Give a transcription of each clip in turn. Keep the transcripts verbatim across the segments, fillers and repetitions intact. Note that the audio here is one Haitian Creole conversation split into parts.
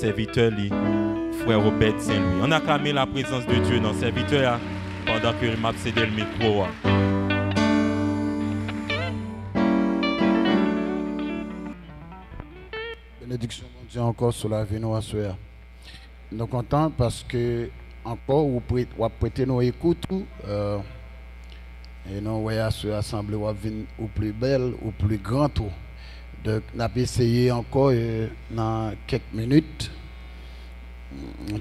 sèvitè li, frè Robert Saint-Louis. Ann aklame la prezans de Dye nan sèvitè a pandan ke m ap sede l mikwo a. Benediksyon Bondye ankò sou lavi nou aswè a. Nou kontan paske ankò ou pre-, w ap prete nou ekout ou, euh, e nou wè aswè a sanble w ap vin ou pli bèl, ou pli gran tou. Donk, n ap eseye ankò, euh, nan kèk minit.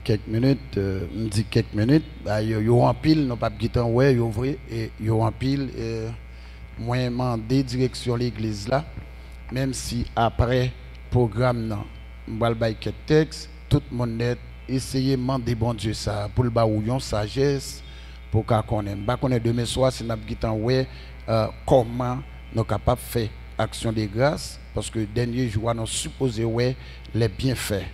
Kèk minit, euh, m di kèk minit, ba, yo, yo anpil, nou p ap gentan wè yo vre, e yo anpil, e mwen mande direksyon legliz la, menm si apre pwogram nan, m pral bay kèk tèks, tout moun nèt, eseye mande Bondye sa, pou l ba ou yon sajès, pou w ka konnen. M pa konnen demen swa si n ap gentan wè, euh, kòman nou kapab fè aksyon de gras, paske dènye jou a, nou sipoze wè les bienfaits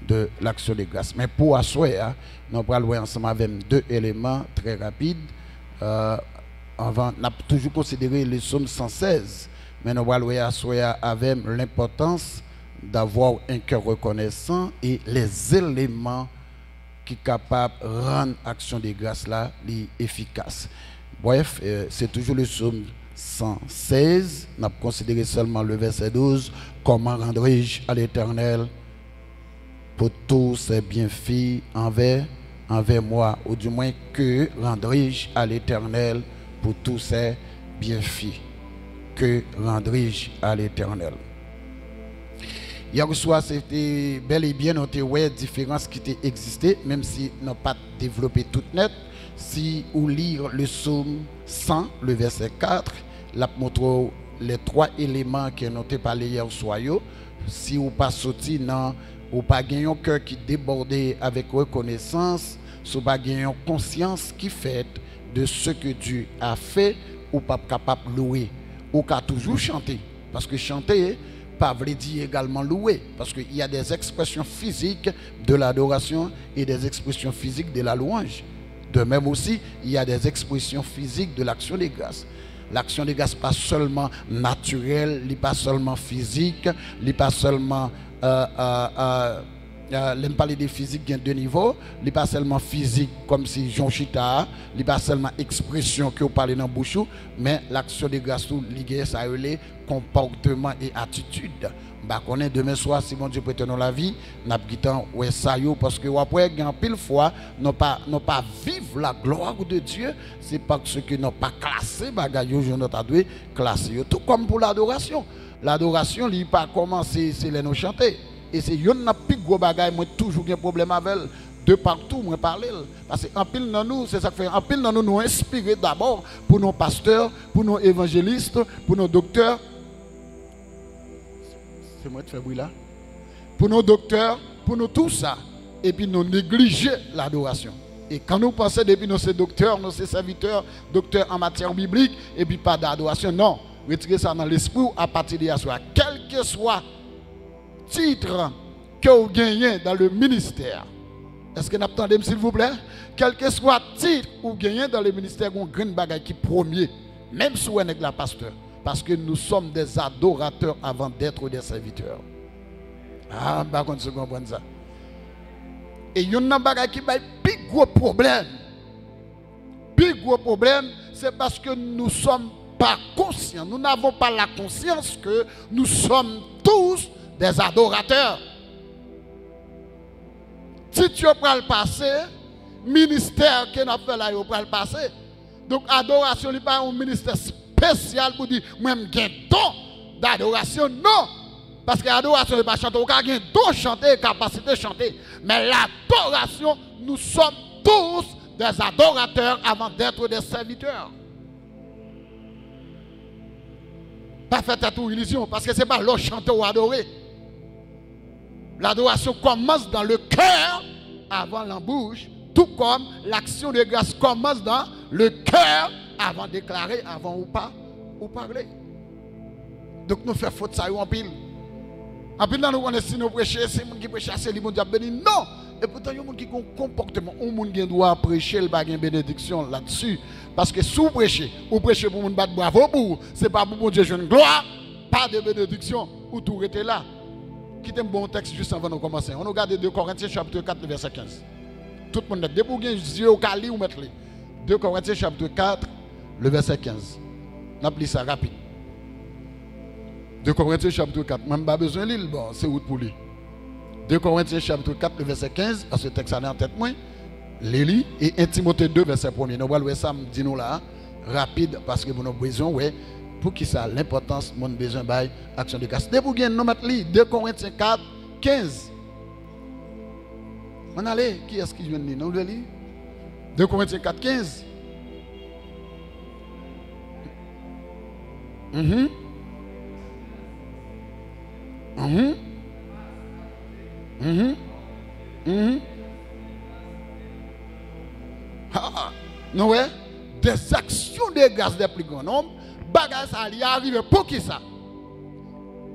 de l'action de grâce. Men pou aswè a, nou pral wè ansanm avè m de eleman trè rapid. Euh, anvan, n ap toujou konsidere le psaume cent seize, men nou pral wè aswè a avè m l'importance d'avoir un cœur reconnaissant et les éléments ki kapab rann aksyon de gras la li efikas. Bref, euh, se toujou le psaume cent seize, n ap konsidere sèlman le verset douze, comment rendrai-je à l'Éternel pour tous ses bienfaits envers, envers moi, ou du moins, que rendrai-je à l'Éternel pour tous ses bienfaits? Que rendrai-je à l'Éternel? Yè swa, se te bèl e byen nou te wè diferans ki te egziste, menm si nou pa t devlope tout nèt. Si ou li le psaume cent, le verset quatre, l ap montre w les trois éléments ke nou te pale yè swa yo. Si ou pa soti nan, ou pa gen yon kè ki debòde avèk rekonesans, si ou pa gen yon konsyans ki fèt de ce que Dieu a fait, ou p ap kapab louwe. Ou ka toujou chante, paske chante pa vle di egalman louwe, paske il y a des expressions physiques de l'adoration et des expressions physiques de la louange. De même aussi, il y a des expressions physiques de l'action de grâce. L'action de grâce pa sèlman natirèl, li pa sèlman fizik, li pa sèlman, euh, euh, euh, euh, lè m pale de fizik, gen de nivo, li pa sèlman fizik, kòmsi jan w chita a, li pa sèlman ekspresyon ke w pale nan bouch ou, men l'action de grâce tou, li gen sa yo rele konpòteman e atitid. M pa konnen demen swa, si Bondye prete nou lavi, n ap gentan wè sa yo, paske w ap wè gen anpil fwa, nou pa, nou pa viv la gloire de Dieu, se paske nou pa klase bagay yo jan nou ta dwe klase yo. Tou kòm pou ladorasyon. Ladorasyon, li pa kòmanse, se lè nou chante. E se youn nan pi gwo bagay mwen toujou gen pwoblèm avè l. De patou mwen pale l. Paske anpil nan nou, se sa k fè anpil nan nou, nou enspire dabò pou nou pastè, pou nou evanjelis, pou nou doktè. Se mwen k fè bri la. Pou nou doktè, pou nou tou sa. Epi nou neglije ladorasyon. E kan nou panse depi nou se doktè, nou se sèvitè, doktè an matyè biblik, epi pa dadorasyon, non. Retire sa nan lespri w apati de aswè a. Kèlkeswa tit ke w genyen dans le ministère. Èske n ap tande m, silvouplè? Kèlkeswa tit ou genyen dans le ministère, gen yon grenn bagay ki premye. Menm si w wè nèg la pastè, paske nous sommes des adorateurs avant d'être des serviteurs. Ah, m pa konn si w konprann sa. E youn nan bagay ki bay pi gwo pwoblèm, pi gwo pwoblèm, se paske nou sòm pa konsyan. Nous n'avons pas la conscience que nous sommes tous des adorateurs. Tit yo pral pase, ministè ke n ap fè la yo pral pase. Donk, adorasyon, li pa yon ministè espesyal pou di, mwen, m gen don dadorasyon. Non! Paske adorasyon, se pa chante. Ou ka gen don chante, kapasite chante. Men ladorasyon, nous sommes tous des adorateurs avant d'être des serviteurs. Pa fè tèt ou ilizyon, paske se pa lè w chante w adore. L'adoration commence dans le cœur avant la bouche, tout comme l'action de grâce commence dans le cœur avant déclarer, avant ou pas, ou parler. Donk nou fè fot sa yo anpil. Anpil nan nou konnen si nou preche, se moun ki preche a, se li Bondye ap beni. Non! Epoutan, yon moun ki gen yon konpòteman, yon moun gen dwa preche, l pa gen benediksyon ladsi. Paske si w preche, ou preche pou moun bat bravo pou ou, se pa pou Bondye jwenn glwa, pa de benediksyon, ou tou rete la. Kite m ba w yon tèks jis anvan nou kòmanse. Ann nou gade de Korentyen chapit kat, vèsè kenz. Tout moun nèt. Depi w gen zye w ka li, ou mèt li. De Korentyen chapit kat, le vèsè kenz. N ap li sa rapid. De Korentyen chapit kat. Mwen, m pa bezwen li l, bon, se ou k pou li. De Korentyen chapit kat, le vèsè kenz, paske tèks la nan tèt mwen. Li li, e en Timote de, vèsè premye. Nou pral wè sa m di nou la a, rapid, paske pou nou bezwen wè poukisa lenpòtans moun bezwen bay aksyon de gras. Depi w gen non, mèt li, de Korentyen kat, kenz. Ann ale, kiyès ki jwenn li? Nou vle li? De Korentyen kat, kenz. Mhm. Mhm. Mhm. Mhm. Ha, ha. Nou wè? Des actions de grâce des plus grands nombres. Bagay sa li a rive poukisa?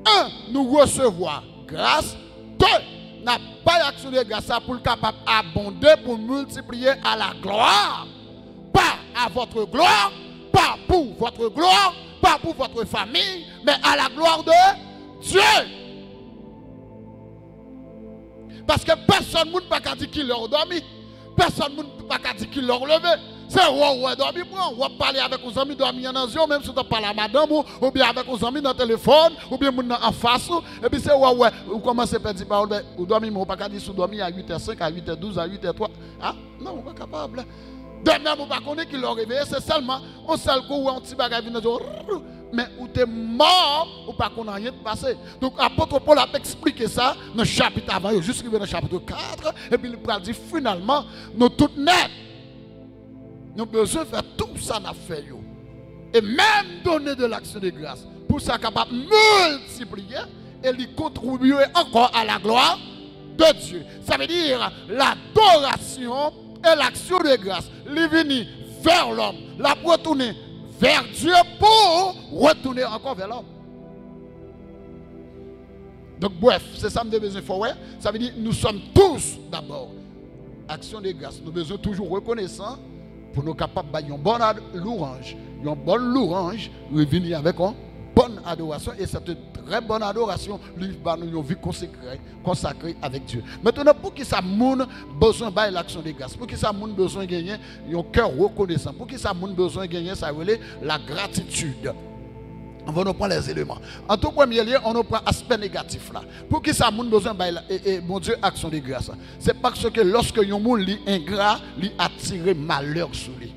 En, nou resevwa gras. De, n ap bay aksyon de gras sa pou l kapab abonde, pou miltipliye à la gloire. Pas à votre gloire, pas pour votre gloire, pas pour votre famille, mais à la gloire de Dieu. Paske pèsonn moun pa ka di kilè w dòmi. Pèsonn moun pa ka di kilè w leve. Se wè w wè dòmi pran w. W ap pale avèk yon zanmi, dòmi an nan zye w, menm si w t ap pale a madanm ou, oubyen avèk yon zanmi nan telefòn, oubyen moun nan anfas ou, epi se wè w wè, ou kòmanse pèdi pawòl, ben, ou dòmi, men ou pa ka di si w dòmi a uit è senk, a uit è douz, a uit è twa. A, non, ou pa kapab. De menm, ou pa konnen kilè w reveye, se sèlman yon sèl kou, ou wè yon ti bagay vin nan zye w, men ou te mò, ou pa konn anyen t pase. Donk, apot Pòl ap eksplike sa nan chapit avan yo, jis rive nan chapit kat, epi li pral di, finalman, nou tout nèt, nou bezwen fè tou sa n ap fè yo. Et même donner de l'action de grâce, pou sa kapab miltipliye, e li kontribye ankò à la gloire de Dieu. Sa vle di, l'adoration et l'action de grâce, li vini vè lòm, l ap retounen vè Dye pou retounen ankò vè lòm. Donk, brèf, se sa m te bezwen fè w wè. Sa vle di, nous sommes tous d'abord action de grâce. Nou bezwen toujou rekonesan pou nou kapab bay yon bòn ad-, louwanj. Yon bòn louwanj, li vini avèk yon bòn adorasyon, e se yon trè bòn adorasyon, li ba nou yon vi konsekre, konsakre avèk Dye. Mentnan, poukisa moun bezwen bay l'action de grâce? Poukisa moun bezwen genyen yon kè rekonesan? Poukisa moun bezwen genyen sa yo rele la gratitude? Anvan nou pran lèzeleman. An tou premye lye, ann nou pran aspè negatif la. Poukisa moun bezwen bay la, e, e, Bondye aksyon de gras? Se paske lòske yon moun li engra, li atire malè sou li.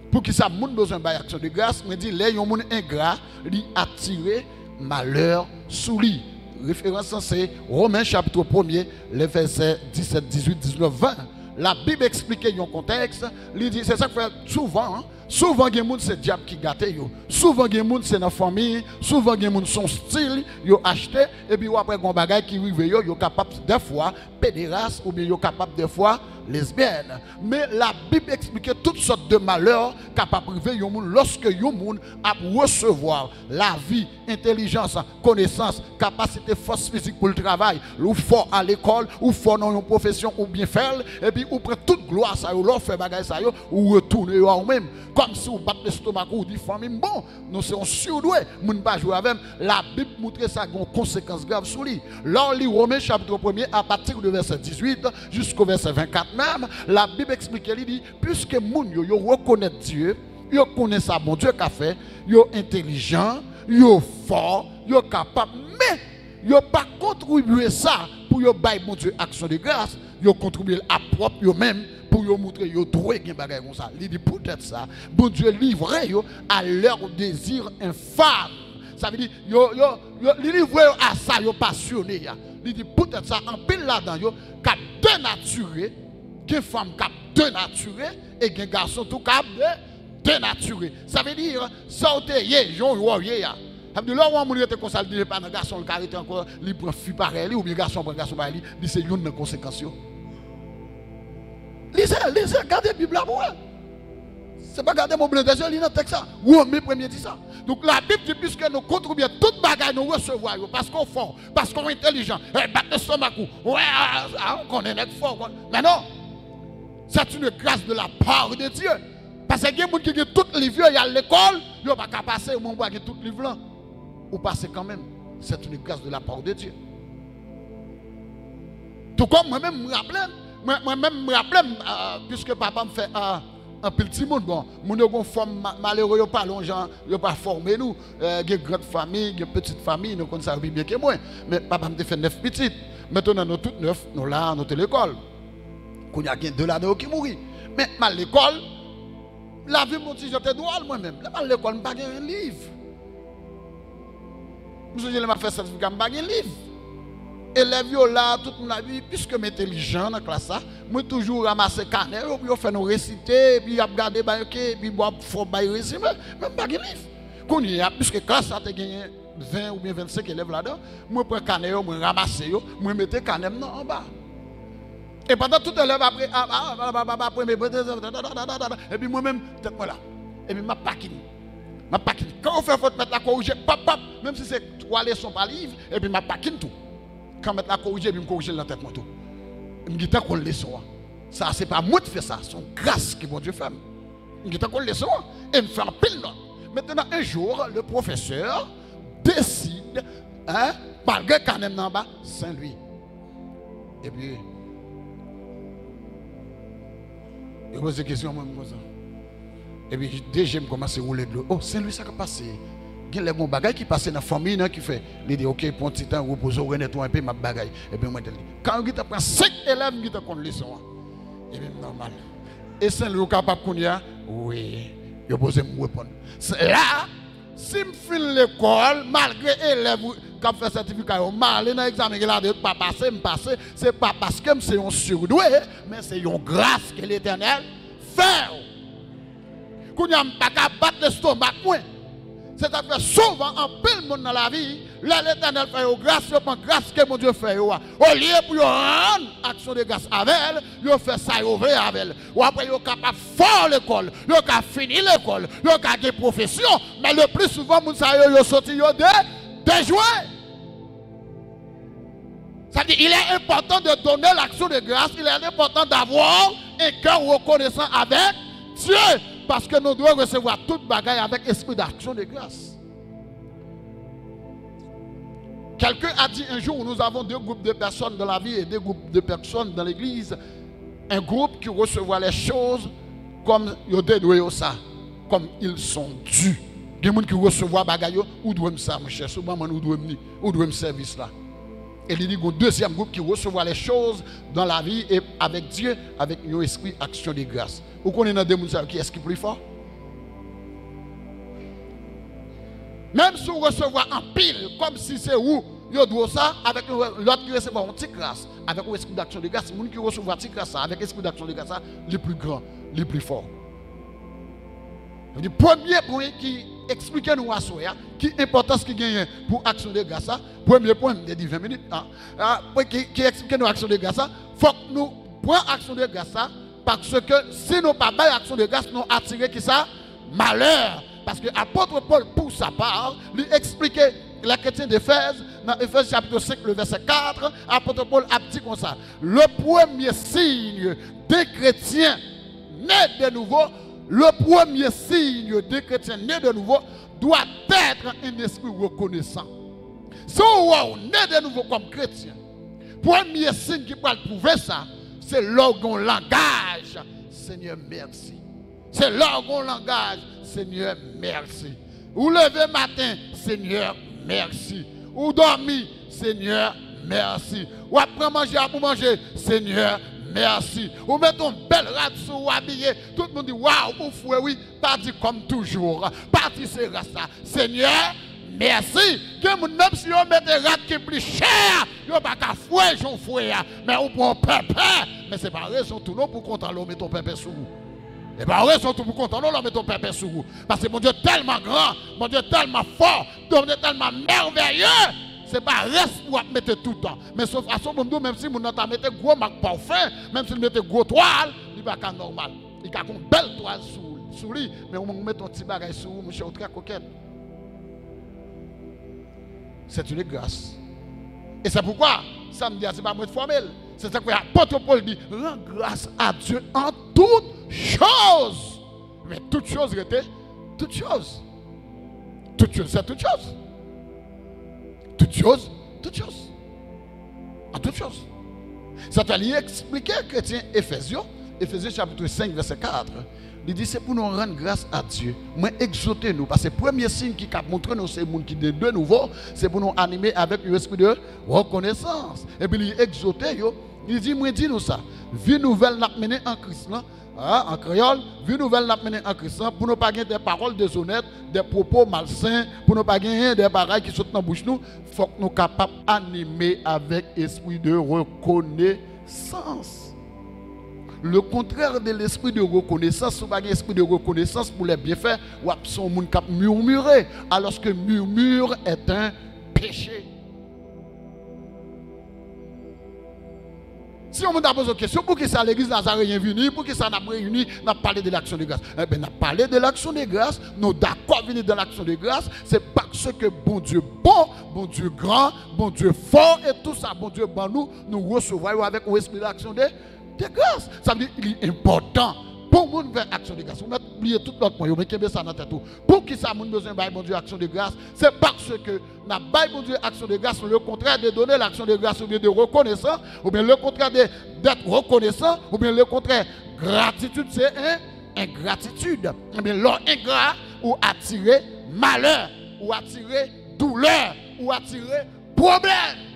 Poukisa moun bezwen bay aksyon de gras? Mwen di, lè yon moun engra, li atire malè sou li. Referans lan se Women chapit premye, lè vèsè disèt, dizuit, diznèf, ven. Labib eksplike yon kontèks, li di, se sa k fè souvan, souvan gen moun se dyab ki gate yo. Souvan gen moun se nan fanmi, souvan gen moun se yon stil yo achte, epi w ap wè gen yon bagay ki rive yo, yo kapab dèfwa pederas oubyen yo kapab dèfwa lesbyèn. Men Labib eksplike tout sòt de malè kapab rive yon moun lòske yon moun ap resevwa lavi, entèlijans, konesans, kapasite, fòs fizik pou l travay. Ou fò a lekòl, ou fò nan yon pwofesyon, ou byen fè l, epi ou pran tout glwa sa yo, lè w fè bagay sa yo, ou retounen yo a ou menm. Kòmsi w bat lestomak ou, ou di, fanmi m bon, nou se yon sirdwe, moun pa jwe avè m. Labib montre sa gen yon konsekans grav sou li. Lè w li Women chapit premye, apati de vèsè dizuit jisko vèsè vennkat menm, Labib eksplike, li di, piske moun yo, yo rekonèt Dye, yo konnen sa Bondye ka fè, yo entèlijan, yo fò, yo kapab, men yo pa kontribye sa pou yo bay Bondye aksyon de gras, yo kontribye l a pwòp yo menm pou yo montre yo dwe gen bagay konsa. Li di poutèt sa, Bondye livre yo à leur désir infâme. Sa vle di, yo, yo, yo, li livre yo a sa yo pasyone a. Li di poutèt sa, anpil ladan yo k ap denatire, gen fanm k ap denatire, e gen gason tou k ap de, denatire. Sa vle di, sa w te ye, jan w ye a. Sa vle di, lè w wè yon moun rete konsa, li di, e pa nan gason l ka rete ankò, li pran fi parèy li, oubyen gason pran gason parèy li, li se youn nan konsekans yo. Li se, li se, gade Bib la pou wè. Se pa gade mo blen de zye, li nan tèks sa. Women premye di sa. Donk, Labib di, piske nou kontribye tout bagay nou resevwa yo, paske w fò, paske w entèlijan, e bat lestomak ou, wè, a, a, a, ou konnen nèg fò, ou konnen. Men non, c'est une grâce de la part de Dieu. Paske gen moun ki gen tout liv yo, y al lekòl, yo pa ka pase, ou menm ou pa gen tout liv lan. Ou pase kanmenm. C'est une grâce de la part de Dieu. Tou kòm mwen menm, m raple m, mwen, mwen menm, m raple m, ah, piske papa m fè, ah, anpil timoun. Bon, moun yo gon fòm ma-, malere, yo pa lon jan, yo pa fòme nou. Eh, gen grand fanmi, gen pitit fanmi, nou konn sa yo pi byen ke mwen. Men papa m te fè nèf pitit. Mentnan, nou tout nèf, nou la, nou te lekòl. Kounye a, gen de ladan yo ki mouri. Men m al lekòl, lavi m yon ti jan te dwòl mwen menm. Lè m al lekòl, m pa gen liv. M sonje lè m ap fè sètifika, m pa gen liv. Elèv yo la, tout moun la, epi piske m entèlijan nan klas la, mwen toujou ranmase kanè yo pou yo fè nou resite, epi y ap gade bay, oke, epi bon, fò bay rezime, men m pa gen liv. Kounye a, piske klas la te genyen ven oubyen vennsenk elèv ladan, mwen pran kanè yo, mwen ranmase yo, mwen mete kanè m nan anba. E pandan tout elèv apre, a, a, a, a, a, a, premye, epi mwen menm, tèt mwen la. Epi m ap pakin. M ap pakin. Kan yo fè fot, mèt la korije, pap, pap, menm si se twa leson pa liv, epi m ap pakin tou. Kan mèt la korije, epi m korije l nan tèt mwen tou. M gentan konn leson an. Sa, se pa mwen ki fè sa, se yon gras ke Bondye fè m. M gentan konn leson an, e m fè anpil nòt. Maintenant, un jour, le professeur décide, hein, malgre kanè m nan anba, Saint Louis. Epi, yo poze kesyon mwen konsa. Epi, de je m kòmanse woule dlo. Oh, Saint Louis, sa k ap pase? Genlè gon bagay ki pase nan fanmi nan ki fè li di, oke, pran ti tan, repoze w, renèt ou enpe, m ap bagay. Epi mwen di, kan yo gentan pran senk elèv, m gentan konn leson an. Epi m nòmal. E Saint Louis ou kapab kounye a? Wi. Yo poze m reponn. Se la, si m fin lekòl, malgre elèv ou k ap fè sètifika yo, m ale nan egzamen, gen ladan yo k pa pase, m pase, se pa paske m se yon surdwe, men se yon gras ke Letènèl fè w. Kounye a, m pa ka bat lestomak mwen. Se sa k fè souvan anpil moun nan lavi, lè Letènèl fè yo gras, yo pran gras ke Bondye fè yo a. Olye pou yo rann aksyon de gras avè l, yo fè sa yo vle avè l. W ap wè yo kapab fò lekòl, yo ka fini lekòl, yo ka gen pwofesyon, men le pli souvan, moun sa yo, yo soti, yo de, dejwe. Ça veut dire, il est important de donner l'action de grâce, il est important d'avoir un cœur reconnaissant avec Dieu, paske nou dwe resevwa tout bagay avèk espri d'action de grâce. Quelqu'un a dit un jour, nous avons deux groupes de personnes dans la vie et deux groupes de personnes dans l'église. Un groupe qui reçoit les choses comme yo te dwe yo sa, comme ils sont dus. Gen moun ki resevwa bagay yo, ou dwe m sa, monchè, si w ban mwen, ou dwe m li, ou dwe m sèvis la. E li di, gon dezyèm gwoup ki resevwa les choses dans la vie et avec Dieu, avec yon espri aksyon de gras. Ou konnen nan de moun sa yo, kiyès ki pli fò? Menm si w resevwa anpil, kòmsi se ou yo dwe w sa, avèk yon lòt ki resevwa yon ti kras, avèk yon espri d'action de grâce, moun ki resevwa ti kras sa, avèk espri d'action de grâce sa, li pli gran, li pli fò. Sa vle di, premye pwen ki eksplike nou aswè a, ki enpòtans ki genyen pou aksyon de gras la, premye pwen, m te di ven minit, a, a, pwen ki, ki eksplike nou aksyon de gras la, fòk nou pran aksyon de gras la, paske si nou pa bay aksyon de gras, nou atire kisa? Malè. Paske apot Pòl, pou sa pa, li eksplike les chrétiens d'Éphèse, nan Efèz chapit senk, le vèsè kat, apot Pòl ap di konsa, le premier signe d'un chrétien né de nouveau, le premier signe d'un chrétien né de nouveau doit être un esprit reconnaissant. Si w wè w ne de nouvo kòm kretyen, premye siy ki pral pwouve sa, se lè w gen yon langaj, Senyè, mèsi. Se lè w gen yon langaj, Senyè, mèsi. Ou leve maten, Senyè, mèsi. Ou dòmi, Senyè, mèsi. W ap pran manje, ap ou manje, Senyè, mèsi. Ou met yon bèl rad sou ou, abiye, tout moun di, waw, ou fre wi. Pa di kòm toujou. Pa di se ras la. Senyè, mèsi. Gen moun, menm si yo mete rad ki pli chè a, yo pa ka fre jan w fre a. Men ou pran yon pèpè. Men se pa rezon tou non pou w kontan lè w mete yon pèpè sou ou. E pa rezon tou pou w kontan non lè w mete yon pèpè sou ou. Paske Bondye tèlman gran, Bondye tèlman fò, Bondye tèlman mèvèye. Se pa rès pou w ap mete toutan. Men se yon fason pou m di w, menm si moun nan ta mete gwo mak pafen, menm si l mete gwo twal, li pa ka nòmal. Li ka gon bèl twal sou, sou li, men ou menm ou met yon ti bagay sou ou, monchè, ou trè kokèt. C'est une grâce. Et c'est pourquoi, sa m di a, se pa mwen k fòme l. Se sa k fè apot Pòl di, rends grâce à Dieu en toutes choses. Men tout choz rete tout choz. Tout choz, c'est tout choz. Tout choz, tout choz. En toute chose. Sa fè li eksplike kretyen Efèz yo, Efezyen chapit senk, vèsè kat, li di, se pou nou rann gras a Dye. Mwen egzòte nou, paske premye siy ki ka montre nou se moun ki de, de nouvo, se pou nou anime avèk yon espri de rekonesans. Epi li egzòte yo, li di, mwen di nou sa, vi nouvèl n ap mennen an Kris lan, a, an kreyòl, vi nouvèl n ap mennen an Kris lan, pou nou pa gen de pawòl dezonèt, de pwopo malsen, pou nou pa genyen de bagay ki sot nan bouch nou, fòk nou kapab anime avèk espri de rekonesans. Le contraire de l'esprit de reconnaissance, si w pa gen espri de rekonesans pou lè byenfè, w ap se yon moun k ap murmure, alors que murmure est un péché. Si yon moun ta poze w kesyon, poukisa legliz Nazareyen vini, poukisa n ap reyini, n ap pale de l'action de grâce? Enben, n ap pale de l'action de grâce, nou dakò vini dans l'action de grâce, se paske Bondye bon, Bondye gran, Bondye fò, e tou sa Bondye ban nou, nou resevwa yo avèk yon espri d'action de, de grâce. Sa vle di, li enpòtan pou moun fè aksyon de gras. Ou mèt bliye tout lòt pwen yo, men kenbe sa nan tèt ou. Poukisa moun bezwen bay Bondye aksyon de gras? Se paske n ap bay Bondye aksyon de gras, le contraire de donner l'action de grâce oubyen de reconnaissant, oubyen le contraire de, d'être reconnaissant, oubyen le contraire, gratitid se en, engratitid. Ebyen, lè w engra, ou atire malè, ou atire doulè, ou atire pwoblèm.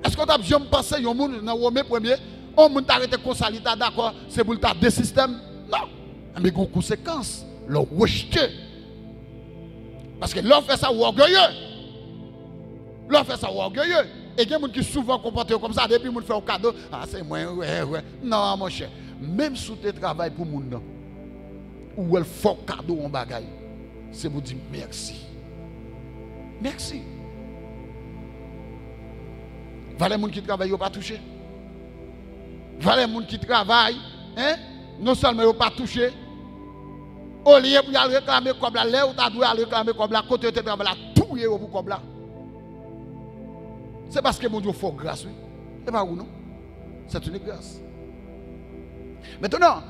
Èske w t ap janm panse yon moun nan Women premye, yon moun ta rete konsa, li ta dakò, se pou l ta de sistèm? Non. Men gen yon konsekans lè w rejte. Paske lè w fè sa, w ògeye. Lè w fè sa, w ògeye. E gen moun ki souvan konpòte yo kòmsa, depi moun fè w kado, a, se mwen, wè, wè. Non, monchè. Menm si w te travay pou moun nan, ou wè l fè w kado yon bagay, se pou di mèsi. Mèsi. Valè moun ki travay yo pa touche. Valè moun ki travay, en, non sèlman yo pa touche, olye pou y al reklame kòb la, lè yo ta dwe al reklame kòb la, kote yo te travay la, touye yo pou kòb la. Se paske Bondye fè w gras, wi. Se pa ou, non. C'est une grâce. Mentnan,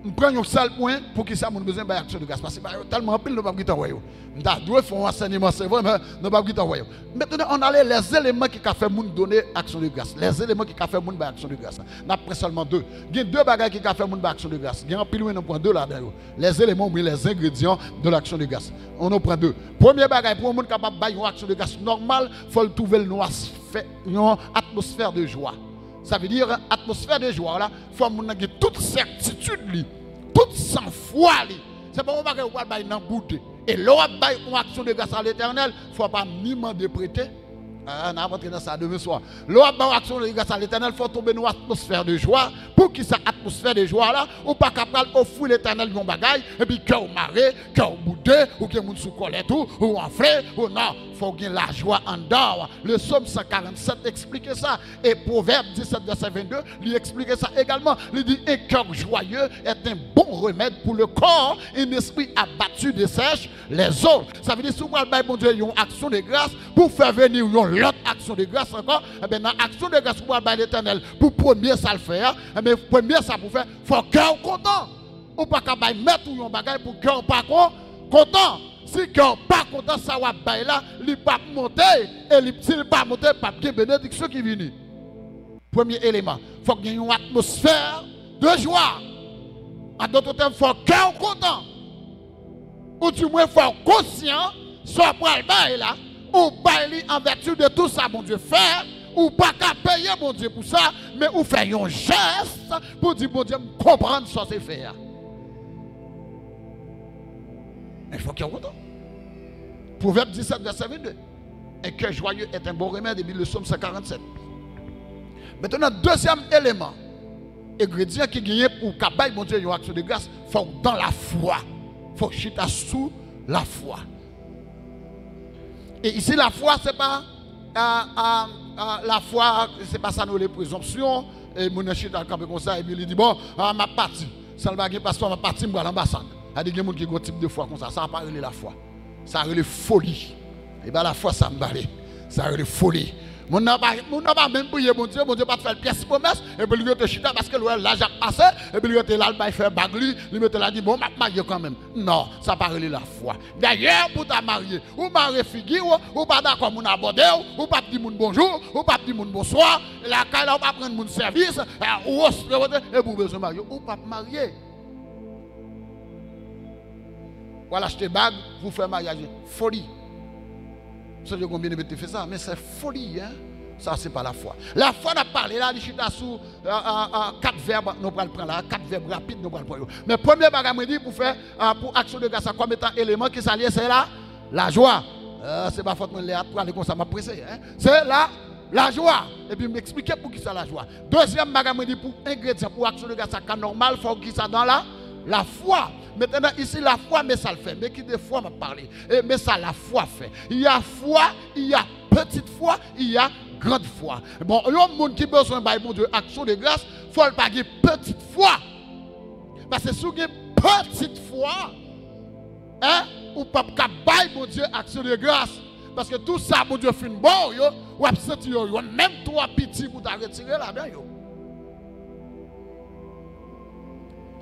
m pran yon sèl pwen, poukisa moun bezwen bay aksyon de gras. Paske bagay yo tèlman anpil, nou p ap gentan wè yo. M ta dwe fè yon ansèyman, se vre, men nou p ap gentan wè yo. Mentnan, ann ale les éléments ki ka fè moun done aksyon de gras. Les éléments ki ka fè moun bay aksyon de gras. N ap pran sèlman de. Gen de bagay ki ka fè moun bay aksyon de gras. Gen anpil, wi, nou pran de ladan yo. Les éléments oubyen les ingrédients de l'action de grâce. Ann nou pran de. Premye bagay, pou yon moun kapab bay yon aksyon de gras nòmal, fò l twouve l nan yon asfè-, yon atmosfè de jwa. Sa vle di, atmosfè de jwa la, fò moun nan gen tout sètitid li, tout sanfwa li. Se pa yon bagay ou pral bay nan boude. E lè w ap bay yon aksyon de gras a Letènèl, fò w pa ni mande prete, a, n ap antre nan sa demen swa. Lè w ap bay yon aksyon de gras a Letènèl, fò w tonbe nan yon atmosfè de jwa. Poukisa atmosfè de jwa la? Ou pa ka pral ofri Letènèl yon bagay, epi kè w mare, kè w boude, ou gen moun sou kòlèt ou, ou anfle, ou non. Fò w gen lajwa anndan w. Le Sòm san karannsèt eksplike sa. E Pwovèb disèt vèsè vennde, li eksplike sa egalman. Li di, un cœur joyeux est un bon remède pour le corps, un esprit abattu dessèche les os. Sa vle di, si w pral bay Bondye yon aksyon de gras, pou fè vini yon lòt aksyon de gras ankò, enben, nan aksyon de gras ou pral bay Letènèl, pou premye sa l fè a, enben, premye sa pou fè, fò kè w kontan. Ou pa ka bay mèt ou yon bagay pou kè w pa kon-, kontan. Si kè w pa kontan, sa w ap bay la, li p ap monte, e li, si l pa monte, p ap gen benediksyon ki vini. Premye eleman, fòk gen yon atmosfè de jwa. An dòt tèm, fòk kè w kontan. Ou di mwen, fòk konsyan sa w pral bay la, ou bay li an vèti de tout sa Bondye fè, ou pa ka peye Bondye pou sa, men ou fè yon jès pou di, Bondye, m konprann sa w te fè a. Men fòk kè w kontan. Pwovèb disèt, vèsè vennde. Un cœur joyeux est un bon remède, epi le Sòm san karannsèt. Mentnan, dezyèm eleman, engredyan ki genyen pou w ka bay Bondye yon aksyon de gras, fò w dan lafwa. Fò w chita sou lafwa. E isi, lafwa, se pa, a, a, a, lafwa, se pa sa nou rele prezonpsyon, e moun nan chita kanpe konsa, epi li di, bon, a, m ap pati. San l pa gen paspò, m ap pati, m pral anbasad. Sa di gen moun ki gen yon tip de fwa konsa, sa pa rele lafwa. Sa rele foli. E pa lafwa sa m pale. Sa rele foli. Moun nan pa, moun nan pa menm priye Bondye, Bondye pa t fè l pyès pwomès, epi li rete chita paske l wè laj ap pase, epi li rete la, l bay fè bag li, li mete la, di, "Bon, m ap marye kanmenm." Non, sa pa rele lafwa. Dayè, pou w ta marye, ou mare figi w, ou pa dakò moun abòde w, ou p ap di moun bonjou, ou p ap di moun bonswa, lakay la ou p ap rann moun sèvis, eh, ou ostre wote, epi ou bezwen marye, ou p ap marye. Ou al achte bag pou fè maryaj. Foli. Sonje gon byeneme te fè sa, men se foli, hein. Sa se pa lafwa. Lafwa n ap pale la, li chita sou, euh, euh, euh, kat vèb nou pral pran la, kat vèb rapid nou pral pran yo. Men premye bagay mwen di pou fè, euh, pou aksyon de gras la kòm etan eleman, ki sa l ye, se la, lajwa. Euh, se pa fòt mwen lè a prale konsa, m ap prese, hein. Se la, lajwa. Epi m eksplike pou ki sa lajwa. Dezyèm bagay mwen di pou engredyan pou aksyon de gras la ka nòmal, fò ki sa dan la, lafwa. Mentenan, isi, lafwa, men sa l fè. Men ki de fwa m ap pale. E men sa lafwa fè. Il y a foi, il y a petite foi, il y a grande foi. Bon, yon moun ki bezwen bay Bondye aksyon de gras, fò l pa gen pitit fwa. Paske si w gen pitit fwa, hein, ou p ap ka bay Bondye aksyon de gras. Paske tout sa Bondye fin ba w yo, w ap santi yo, yo menm twò piti pou w ta retire ladan yo.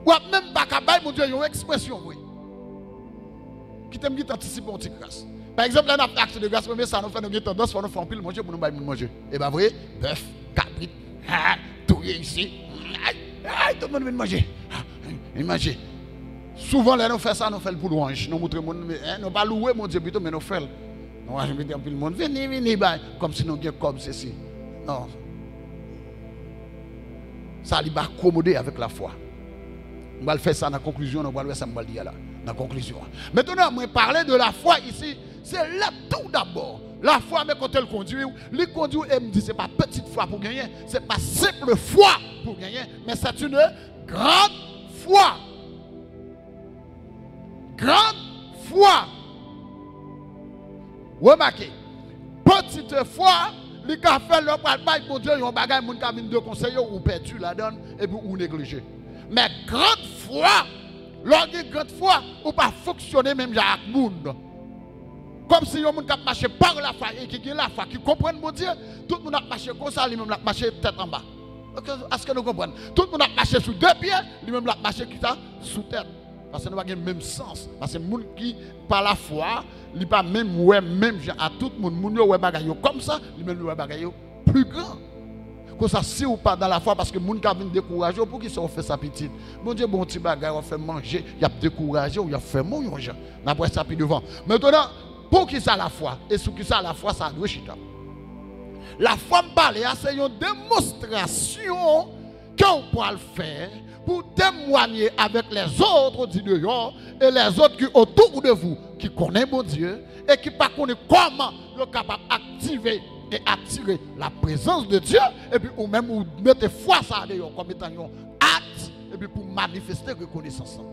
W ap menm pa ka bay Bondye yon ekspresyon vre. Kite m gentan antisipe yon ti gras. Pa egzanp, lè n ap fè aksyon de gras, premye sa nou fè, nou gen tandans fò nou fè anpil manje pou nou bay moun manje. E pa vre? Bèf, kabrit, ha, touye isi. Ay, ay, tout moun vin manje. Ha, vin manje. Souvan, lè nou fè sa, nou fè l pou lwanj. Nou montre moun, men, hein, nou pa louwe Bondye pito, men nou fè l. Nou envite anpil moun, vini, vini, bay. Kòmsi nou gen kòb, sesi. Non. Sa li pa akomode avèk lafwa. M pral fè sa nan konklizyon, nou pral wè sa m pral di a la. Nan konklizyon an. Mentenan, mwen pale de lafwa isi, se la tou dabò. Lafwa, men kote l kondui w. Li kondui w, e m di, se pa pitit fwa pou genyen, se pa senp fwa pou genyen, men c'est une grande foi. Grande foi. Remake, pitit fwa, li ka fè lè w pral bay Bondye yon bagay, moun ka vin dekonseye w, ou pèdi ladan l, epi ou neglije. Men grande foi, lè w gen grande foi, ou pa fonksyone menm jan ak moun. Kòmsi yon moun k ap mache pa lafwa e ki gen lafwa, ki konprann Bondye, tout moun ap mache konsa, li menm l ap mache tèt anba. Èske, èske nou konprann? Tout moun ap mache sou de pye, li menm l ap mache kita sou tèt. Paske nou pa gen menm sans. Paske moun ki pa lafwa, li pa menm wè menm jan a tout moun. Moun yo wè bagay yo kòmsa, li menm li wè bagay yo pli gran. Konsa, si w pa dan lafwa, paske moun ka vin dekouraje w, poukisa w fè sa pitit? Bondye ba w yon ti bagay, w ap fè manje, y ap dekouraje w, y ap fèmen w yon jan. N ap wè sa pi devan. Mentenan, poukisa lafwa? E sou kisa lafwa sa a dwe chita? Lafwa m pale a, se yon demonstrasyon ke w pral fè pou temwanye avec les autres du dehors et les autres qui autour de vous, ki konnen Bondye e ki pa konnen kòman yo kapab aktive e atire la prezans de Dye, epi ou menm ou mete fwa sa a deyò kòm etan yon at, epi pou manifeste rekonesans lan.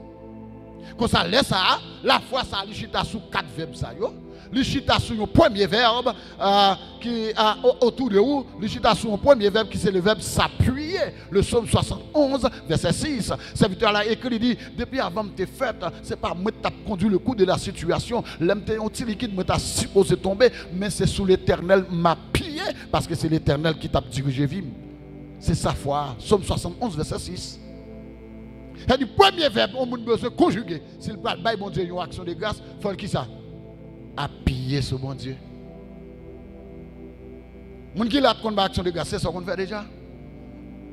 Konsa, lè sa a, lafwa sa a, li chita sou kat vèb sa yo. Li chita sou yon premye vèb, euh, ki, euh, o-, autour de ou, li chita sou yon premye vèb ki se le vèb s'appuyer. Le Psaume soixante-onze, verset six. Sèvitè la ekri, li di, depi avan m te fèt, se pa mwen ki t ap kondui le kou de la sitiyasyon. Lè m te yon ti likid, mwen ta sipoze tonbe, men se sou Letènèl m apiye, paske se Letènèl ki t ap dirije vi m. Se sa fwa a. Psaume soixante-onze, verset six. Sa di premye vèb yon moun bezwen konjige, si l pral bay Bondye yon aksyon de gras, fò l kisa? Apiye sou Bondye. Moun ki la t konn bay aksyon de gras, se sa w konn fè deja?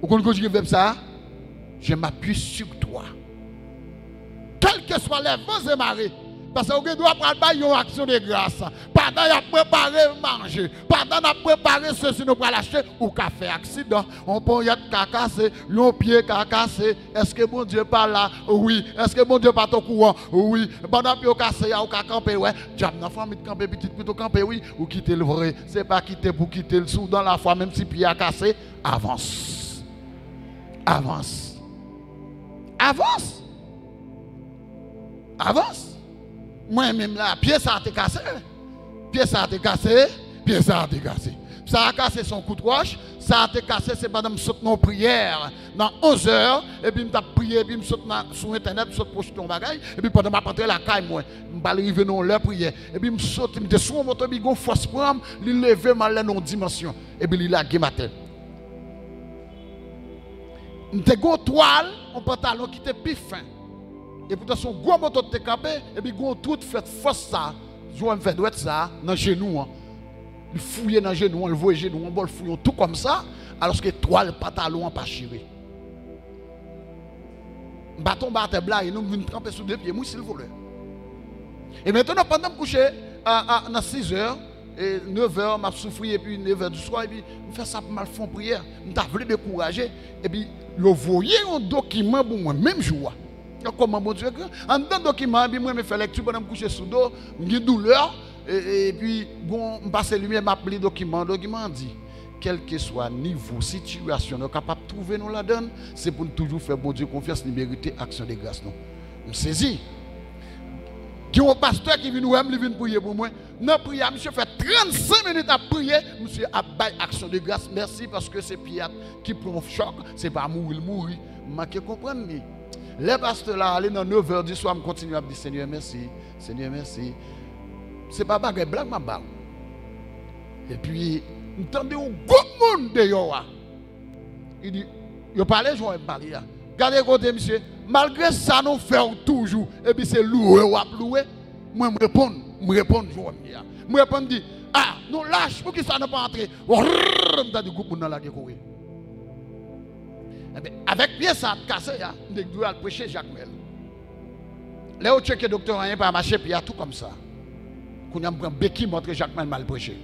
Ou konn konjige vèb sa a? Je m'appuie sur toi. Kèlkeswa lè van e mare, paske ou gen dwa pral bay yon aksyon de gras. Pandan y ap prepare manje, pandan n ap prepare sesi nou pral achte, ou ka fè aksidan. Yon ponyèt ka kase, yon pye ka kase. Èske Bondye pa la? Wi. Èske Bondye pa t okouran? Wi. Pandan pye w kase a, ou ka kanpe, wè. Dyab nan fanmi t kanpe, pitit pito kanpe, wi. Ou kite l vre. Se pa kite pou kite l. Si w dan lafwa, menm si pye a kase, avans. Avans. Avans. Avans. Mwen menm la, pye sa a te kase. Pye sa a te kase. Pye sa a te kase. Sa a kase se yon kout wòch. Sa a te kase, se pandan m sot nan yon priyè nan onzè, epi m t ap priye, epi m sot nan, sou entènèt, m sot pwoste yon bagay, epi pandan m ap antre lakay mwen, m pral rive nan yon lè priyè, epi m soti, m te sou yon moto, epi gon fòs pran m, li leve m anlè nan yon dimansyon, epi li lage m atè. M te gon twal, yon pantalon ki te pi fen. Epoutan, se yon gwo moto ki te kanpe, epi gon twou t fèt fòs sa, jan w wè m fè dwèt sa, nan jenou an. Li fouye nan jenou an, li voye jenou an bò, li fouye yon twou kòmsa, alòske twal pantalon an pa chire. M pa tonbe atè blayi, non, m vin tranpe sou de pye m, wi, silvouplè. E mentnan, pandan m kouche, a, a, nan sizè, e, nevè, m ap soufri, epi nevè di swa, epi m fè sa pou m al fè yon priyè. M ta vle dekouraje, epi yo voye yon dokiman pou mwen, menm jou a. Kòman Bondye gran! Anndan dokiman an, epi mwen, mwen fè lèkti pandan m kouche sou do, m gen doulè, e, e, epi, bon, m pase limyè, m ap li dokiman an. Dokiman an di, kèlkeswa nivo, sitiyasyon nou kapab twouve nou ladan l, se pou n toujou fè Bondye konfyans, li merite aksyon de gras nou. M sezi. Gen yon pastè ki vin wè m, li vin priye pou mwen. Nan priyè a, misye fè trannsenk minit ap priye, misye ap bay aksyon de gras, mèsi, paske se pye a ki pran yon chòk, se pa mouri l mouri. M manke konprann li. Lè pastè la ale nan nevè di swa, m kontinye ap di, Senyè, mèsi. Senyè, mèsi. Se pa bagay blag m ap ba w. Epi, m tande yon gwoup moun deyò a. Li di, yo pale jan w pale a. Gade kote misye, malgre sa nou fè w toujou, epi se louwe w ap louwe. Mwen, m reponn, m reponn jan w ye a. M reponn, m di, a, nou lach, poukisa nou pa antre? Rrrr, m tande gwoup moun nan lage kouri. Ebyen, avèk pye sa a k kase a, m te dwe al preche Jakmèl. Lè yo tcheke doktè, anyen pa mache, pye a tou kòmsa. Kounye a m pran beki, m antre Jakmèl, m al preche.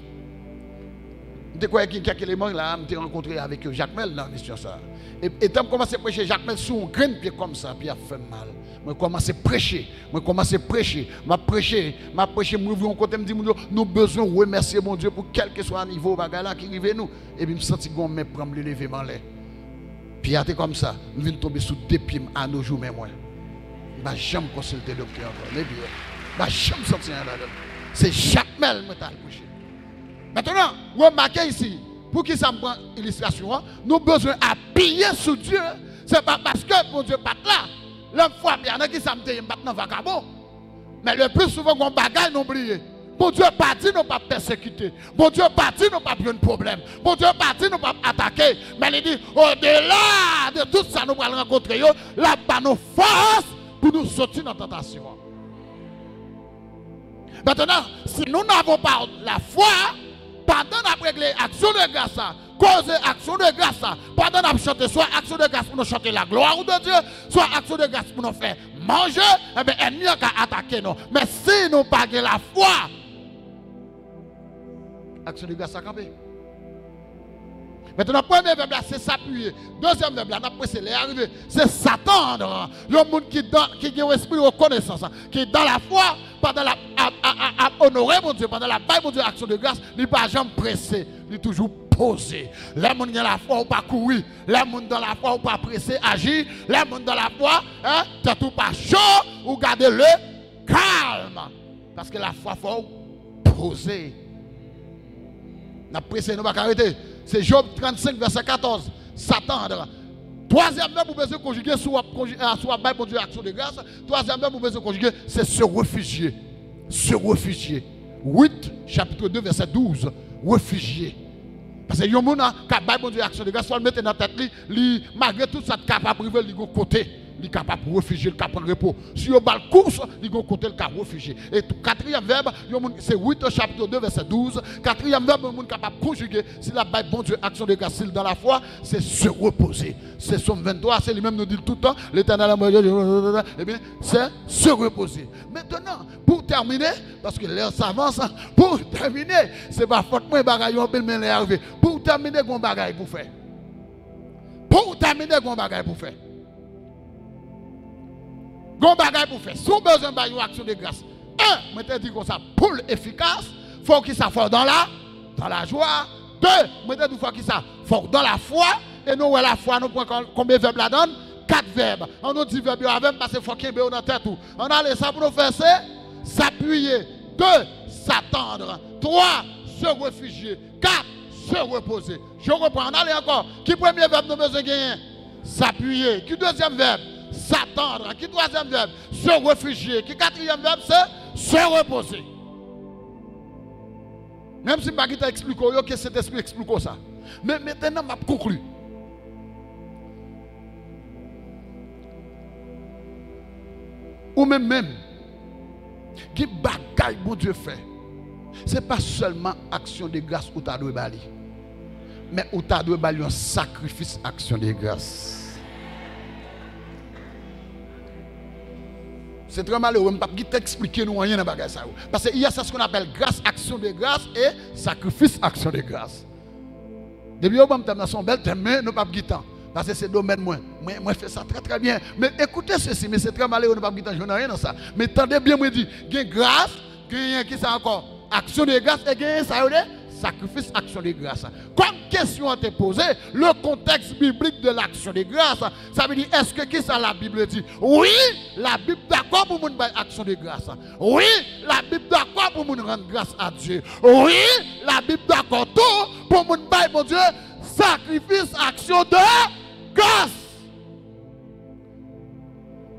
M te kwè gen kèk eleman la, m te rankontre avèk yo Jakmèl nan misyon sa a. E, etan m kòmanse preche Jakmèl sou yon grenn pye kòmsa, pye a fè m mal. Mwen kòmanse preche, mwen kòmanse preche, m ap preche, m ap preche, m rive yon kote, m di moun yo, nou bezwen remèsye Bondye pou kèlkeswa nivo bagay la ki rive nou. Epi m santi gon men pran m, li leve m anlè. Pye a te kòmsa, m vin tonbe sou de pye m, anojou men mwen. M pa janm konsilte doktè ankò, men pye a. M pa janm santi anyen ladan l. Se Jakmèl mwen t al preche. Mentnan, remake isi, poukisa m pran ilistrasyon an? Nou bezwen apiye sou Dye. Se pa paske Bondye pa t la. Lè m frape a, nan kisa m te ye? M pa t nan vakabon. Men le pli souvan, gon bagay nou bliye. Bondye pa di nou p ap pèsekite. Bondye pa di nou p ap jwenn pwoblèm. Bondye pa di nou p ap atake. Men li di, odela de tout sa nou pral rankontre yo, l ap ba nou fòs pou nou soti nan tantasyon an. Maintenant, si nous n'avons pas la foi, pandan n ap regle aksyon de gras la, koze aksyon de gras la, pandan n ap chante, swa aksyon de gras pou nou chante la gloire de Dieu, swa aksyon de gras pou nou fè manje, enben, ènmi an ka atake nou. Men si nou pa gen lafwa, aksyon de gras la kanpe. Mentnan, premye vèb la, se s'appuyer. Dezyèm vèb la, n ap prese lè a rive, se s'attendre. Yon moun ki dan, ki gen yon espri rekonesans, ki dan lafwa, pandan l ap, ap, ap, ap, ap onore Bondye, pandan l ap bay Bondye aksyon de gras, li pa janm prese, li toujou poze. Lè moun gen lafwa, ou pa kouri. Lè moun dan lafwa, ou pa prese aji. Lè moun dan lafwa, en, tèt ou pa cho, ou gade le kalm. Paske lafwa fè w poze. N ap prese, nou pa ka rete. Se Job trannsenk, vèsè katòz. S'attendre. Twazyèm vèb ou bezwen konjige si w ap konji-, a, si w ap bay Bondye aksyon de gras. Twazyèm vèb ou bezwen konjige, se se réfugier. Se réfugier. Wit, chapit de, vèsè douz. Réfugier. Paske yon moun, a, k ap bay Bondye aksyon de gras, fò l mete nan tèt li, li, malgre tout sa t kapab rive l, li gon kote li kapab refijye, li ka pran repo. Si yo ba l kous, li gon kote l ka refijye. E tou, katriyèm vèb, yon moun, se Wit, chapit de, vèsè douz, katriyèm vèb, yon moun kapab konjige, si l ap bay Bondye aksyon de gras, si l dan lafwa, se se repoze. Se Sòm venntwa, se li menm nou di l tout tan, Letènèl an mwen, ebyen, se se repoze. Mentnan, pou tèmine, paske lè sa avanse, pou tèmine, se pa fòt mwen, bagay yo anpil, men lè a rive. Pou tèmine, gon bagay pou fè. Pou tèmine, gon bagay pou fè. Gon bagay pou fè. Si w bezwen bay yon aksyon de gras, en, mwen te di konsa, pou l efikas, fò w kisa, fò w dan la, dan lajwa. De, mwen te di w fò kisa, fò w dan lafwa. E nou wè lafwa, nou pran kon-, konbyen vèb ladan l? Kat vèb. An nou di vèb yo avè m, paske fò w kenbe yo nan tèt ou. Ann ale, sa pou nou fè se s'appuyer. De, s'attendre. Twa, se réfugier. Kat, Se repoze. Je reprends, ann ale ankò. Ki premye vèb nou bezwen genyen? S'appuyer. Ki dezyèm vèb? S'attendre. Ki twazyèm vèb? Se réfugier. Ki katriyèm vèb? Se, se repoze. Menm si m pa gentan eksplike w yo, ke Sentespri eksplike w sa. Men mentnan, m ap konkli. Ou menm menm, gen bagay Bondye fè. Se pa sèlman aksyon de gras ou ta dwe ba li, men ou ta dwe ba li yon sakrifis aksyon de gras. Se trè malere, m p ap gentan eksplike nou anyen nan bagay sa yo. Paske il y a ce qu'on appelle grâce, action de grâce et sacrifice, action de grâce. Depi yo ban m tèm nan, se yon bèl tèm, men nou p ap gen tan. Paske se domèn mwen. Mwen, mwen fè sa trè, trè byen. Men ekoute sesi, men se trè malere, nou p ap gen tan jwenn anyen nan sa. Men tande byen, mwen di, gen gras, genyen ki sa ankò? Aksyon de gras, e genyen sa yo de sakrifis aksyon de gras. Kòm kesyon an te poze, le contexte biblique de l'action de grâce, sa vle di, èske ki sa Labib di? Wi, Labib dakò pou moun bay aksyon de gras. Wi, Labib dakò pou moun rann gras a Dye. Wi, Labib dakò tou pou moun bay Bondye sakrifis aksyon de gras.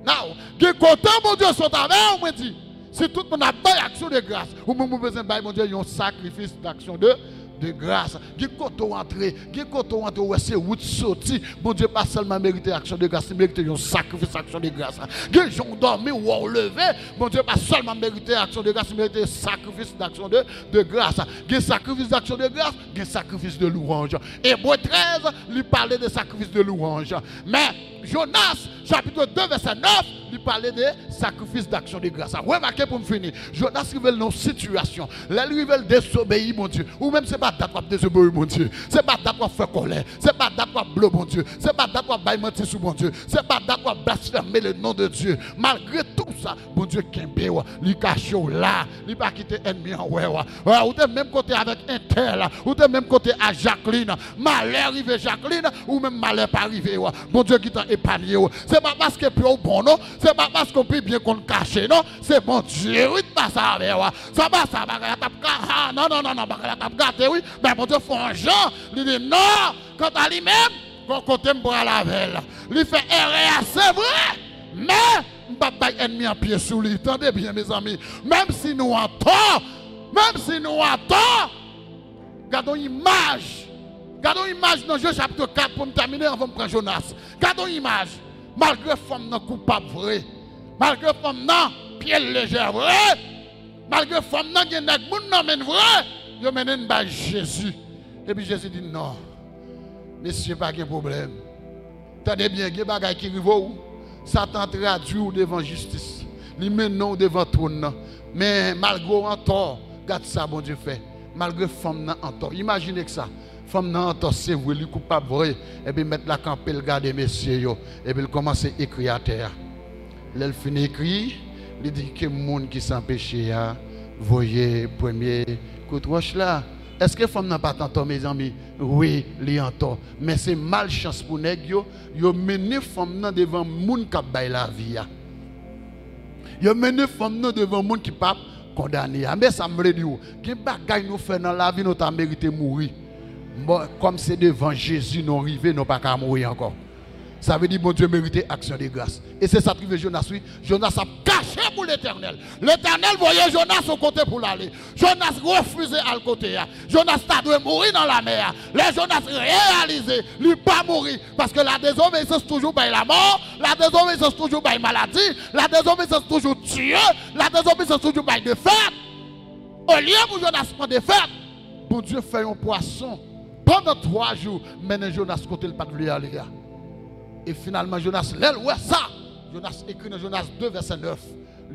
Now, gen kote Bondye sot avè w, mwen di, si tout moun ap bay aksyon de gras, ou menm ou bezwen bay Bondye yon sakrifis d'aksyon de de gras. Gen kote w antre, gen kote w antre, ou wè se wout soti. Bondye pa sèlman merite aksyon de gras, li merite yon sakrifis aksyon de gras. Gen jan w dòmi, ou wè w leve, Bondye pa sèlman merite aksyon de gras, li merite sakrifis d'aksyon de, de gras. Gen sakrifis d'aksyon de gras, gen sakrifis de louanj. Ebre trèz, li pale de sakrifis de louanj. Men, Jonas, chapit de, vèsè nèf, li pale de sakrifis d'aksyon de gras. Remake pou m fini. Jonas rive l nan yon sitiyasyon. Lè l rive l dezobeyi Bondye. Ou menm se pa dat w ap dezobeyi Bondye. Se pa dat w ap fè kòlè. Se pa dat w ap blo Bondye. Se pa dat w ap bay manti sou Bondye. Se pa dat w ap blasfème le nom de Dieu. Malgre tou sa, Bondye kenbe w. Li kache w la. Li pa kite ènmi an wè w. Ou te menm kote avèk entèl. Ou te menm kote a Jacqueline. Malè rive Jacqueline, ou menm malè pa rive w. Bondye gentan epanye w. Se pa paske pye w bon non. Se pa paske w pi byen konn kache non. Se Bondye wi k pase avè w. Sa pa sa bagay la t ap ka, ah, non, non, non, non, bagay la t ap gate wi. Men Bondye fè yon jan, li di non, kanta li menm, gon kote m pral avè l. Li fè erè a, se vre, men m p ap bay ènmi an pye sou li. Tande byen, mezanmi. Menm si nou antò, menm si nou antò, gade yon imaj. Gade yon imaj nan Je chapit kat pou m tèmine anvan m pran Jonas. Gade yon imaj. Malgre fanm nan koupab vre, malgre fanm nan pye l lejè vre, malgre fanm nan gen nèg moun nan men l vre, yo mennen l bay Jezi. Epi Jezi di non. Mesye, pa gen pwoblèm. Tande byen, gen bagay ki rive w, Satan tradui w devan jistis. Li mennen w devan twòn nan. Men malgre w antò, gad sa Bondye fè. Malgre fanm nan antò. Imajine k sa. Fanm nan antò, se vre, li koupab vre. Epi mèt la kanpe, l gade mesye yo. Epi l kòmanse ekri atè a. Lè l fin ekri, li di ke moun ki san peche a voye premye kout wòch la. Èske fanm nan pa t antò, mezanmi? Wi, li antò. Men se malchans pou nèg yo, yo mennen fanm nan devan moun k ap bay lavi a. Yo mennen fanm nan devan moun ki p ap kondane a. Men sa m vle di w, gen bagay nou fè nan lavi, nou ta merite mouri. Bon, kòm se devan Jezi nou rive, nou pa ka mouri ankò. Sa vle di Bondye merite aksyon de gras. E se sa k rive Jonas, wi. Jonas ap kache pou Letènèl. Letènèl voye Jonas yon kote pou l ale. Jonas refize al kote a. Jonas ta dwe mouri nan lamè a. Lè Jonas reyalize li pa mouri, paske la désobéissance toujou bay lanmò, la désobéissance toujou bay maladi, la désobéissance toujou tiye, la désobéissance toujou bay defèt. Olye pou Jonas pran defèt, Bondye fè yon pwason pandan twa jou mennen Jonas kote l pa t vle ale a. E finalman, Jonas, lè l wè sa, Jonas ekri nan Jonas de, vèsè nèf,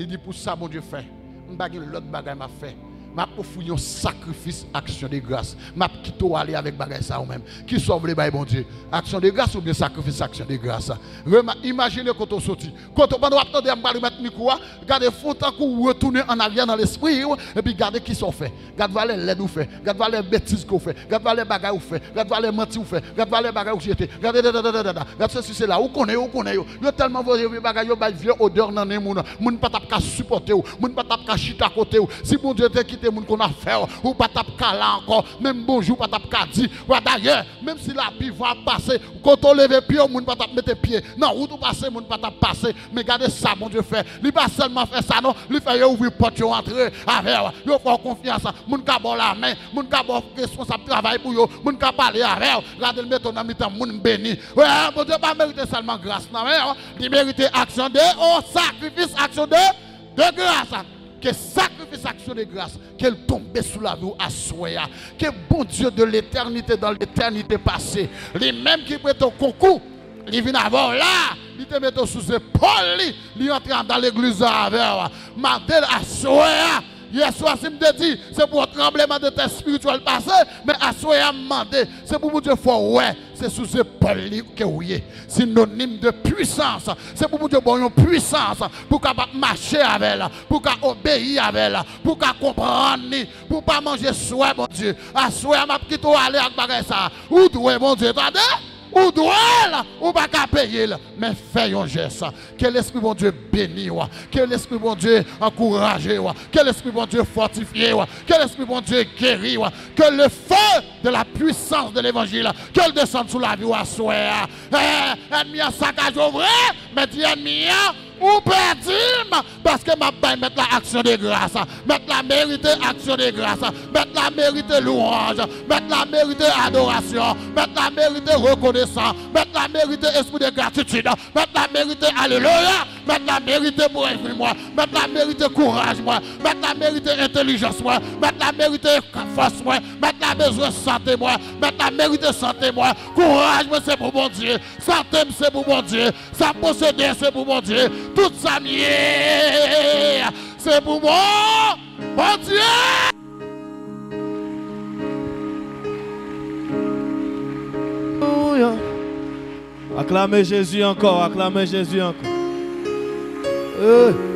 li di, pou sa Bondye fè, m pa gen lòt bagay m ap fè. M ap ofri yon sakrifis aksyon de gras. M ap kite w ale avèk bagay sa ou menm. Kisa w vle bay Bondye? Aksyon de gras oubyen sakrifis aksyon de gras? Rema-, imajine kote w soti. Kote w, pandan w ap tande a, m pral remèt mikwo a. Gade, fè w tankou w retounen an aryè nan lespri w, epi gade kisa w fè. Gad valè lèd ou fè. Gad valè betiz ke w fè. Gad valè bagay ou fè. Gad valè manti ou fè. Gad valè bagay ou jete. Gad, gad, gad, gad, gad, gad sesi, sela. Ou konnen yo, ou konnen yo. Yo tèlman voye vye bagay, yo bay vye odè nan nen moun. Moun pa t ap ka sipòte w. Moun pa t ap ka chita kote w. Si Bondye te ki te moun konn ap fè w, ou pa t ap ka la ankò, menm bonjou ou pa t ap ka di. Wa dayè, menm si lapli van ap pase, kote w leve pye w, moun pa t ap mete pye. Nan wout ou pase, moun pa t ap pase. Men gade sa Bondye fè. Li pa sèlman fè sa non, li fè yo ouvri pòt yo antre avè w. Yo fè w konfyans. Moun ka ba w lamen, moun ka ba w responsab travay pou yo, moun ka pale avè w. Gade l mete w nan mitan moun beni. Wè, Bondye pa merite sèlman gras nan men w. Li merite aksyon de, o sakrifis, aksyon de, de gras. Ke sakrifis aksyon de gras, ke l tonbe sou lavi w aswè a. Ke Bondye de letènite dan letènite pase, li menm ki prete w konkou, li vin avè w la, li te mete w sou zepòl li, li antre anndan legliz la avè w. Mande l aswè a. Yèswa, si m te di, se pou yon tranbleman de tè espirityèl pase, men aswè a, m mande, se pou Bondye fè w wè, se sou zepòl li ke w ye. Sinonim de pwisans. Se pou Bondye ba w yon pwisans pou w kapab mache avè l, pou w ka obeyi avè l, pou w ka konprann li, pou w pa manje swè Bondye. Aswè a, m ap kite w ale ak bagay sa a. Ou dwe Bondye, tande? Ou dwe l, ou pa ka peye l. Men fè yon jès. Ke Lespri Bondye beni w. Ke Lespri Bondye ankouraje w. Ke Lespri Bondye fòtifye w. Ke Lespri Bondye geri w. Que le feu de la puissance de l'évangile, ke l desann sou lavi w aswè a. Eh, ènmi an sakaje w vre, men di ènmi an, ou pèdi m, paske m ap bay mèt la aksyon de gras. Mèt la merite aksyon de gras. Mèt la merite louwanj. Mèt la merite adorasyon. Mèt la merite rekonesan. Mèt la merite espri de gratitid. Mèt la merite alelouya. Mèt la merite brèvi mwen. Mèt la merite kouraj mwen. Mèt la merite entèlijans mwen. Mèt la merite fòs mwen. Mèt la bezwen sante mwen. Mèt la merite sante mwen. Kouraj mwen se pou Bondye. Sante m se pou Bondye. Sa m posede se pou Bondye. Tout sa m ye se pou Bon-, Bondye. Alelouya. Aklame Jezi ankò, aklame Jezi ankò. Eh.